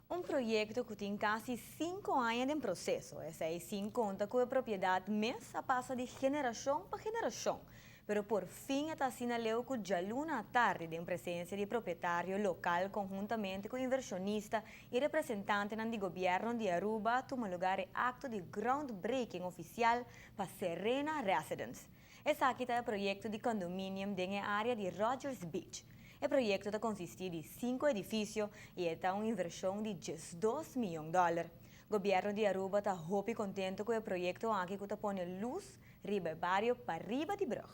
Un proyecto cu tin casi 5 aña den proceso. Esey sin conta cu e propiedad mes a pasa di generacion pa generacion. Pero por fin ta asina leu cu dialuna atardi, den presencia di propietario local conhuntamente cu inversionista y representante di gobierno di Aruba, a tuma luga e acto di groundbreaking oficial pa Serena Residence. Esaki ta e proyecto di condominio den area di Rogers Beach. E proyecto ta consisti di cinco edificio y ta un inversion di 2 miyon di dollar. Gobierno di Aruba ta hopi contento cu e proyecto aki cu ta pone luz riba bario pariba di brug.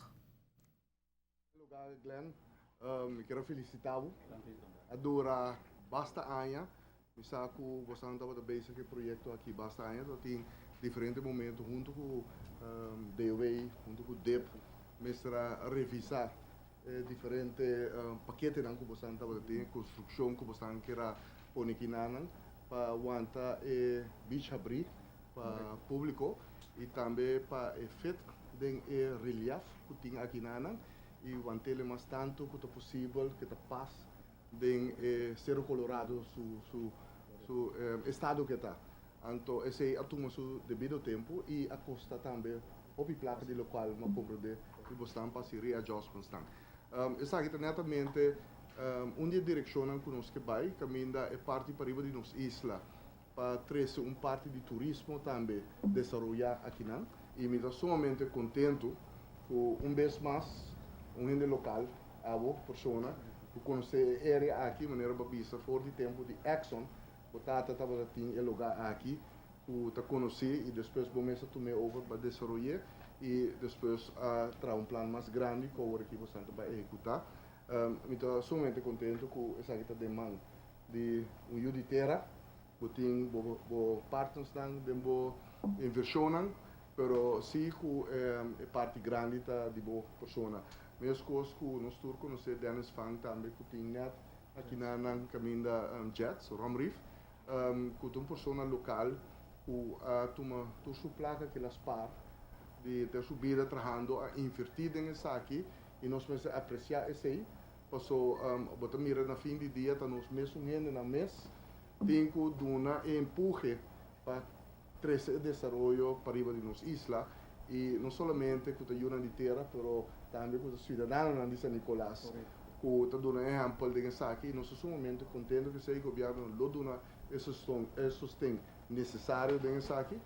Luga, Glenn, mi kier felicita bo. A dura basta aña. Mi sa cu boso tabata bezig cu e proyecto aki basta aña. Tin diferente momento hunto cu DOW, hunto cu DIP, mester a revisa diferente pakete cu boso tabatin, construccion cu boso kier a pone aki pa wanta e beach habri pa publico y tambe pa fit den e relief cu tin aki nan y want'e mas tanto cu posibel cu ta pas den Cerro Colorado su estado cu ta. Anto, esey a tuma su debido tempo y a costa tambe hopi placa, di locual m'a comprende cu boso pa readjustments tan. Esaki ta netamente un di e direccion cu nos kier bay, caminda e parti pariba di nos isla, pa trece un parti di turismo tambe desaroya aki nan. Y mi ta sumamente contento cu un bes mas un hende local, abo persona, cu conoce e area aki, manera b'a bisa for di tempo di Exxon, bo tata tabata tin e luga aki, cu ta conoce y despues bo mes a tuma over pa desaroya y despues a traha un plan mas grandi cu awor aki bo ta ehecuta. Mi ta sumamente contento cu esaki ta den man di un yiu di tera, bo tin bo partners nan den bo inversion, pero si cu e parti grandi ta di bo persona. Mescos cu nos tur conoce Dennis Fang tambe, cu tin net aki na caminda Jets, Rum Reef, cu un persona local cu a tuma tur su placa cu el a spaar di su bida trahando a inverti den esaki y nos mester aprecia esey, paso bo ta mira, na fin di dia ta nos mes hende nan mes tin cu duna empuhe pa trece e desaroyo pariba di nos isla y no solamente cu ta yiunan di tera, pero tambe cu e ciudadano di San Nicolas cu ta duna ehempel di esaki. Y nos ta sumamente contento cu e gobierno lo duna e sosten necesario den esaki.